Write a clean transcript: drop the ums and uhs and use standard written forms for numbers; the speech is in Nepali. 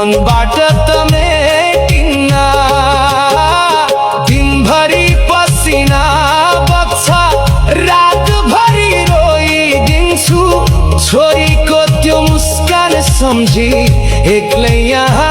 जीवनबाट त मेटिन्न दिनभरि पसिना बग्छ रातभरि रोइदिन्छु छोरीको त्यो मुस्कान सम्झी एक्लै यहाँ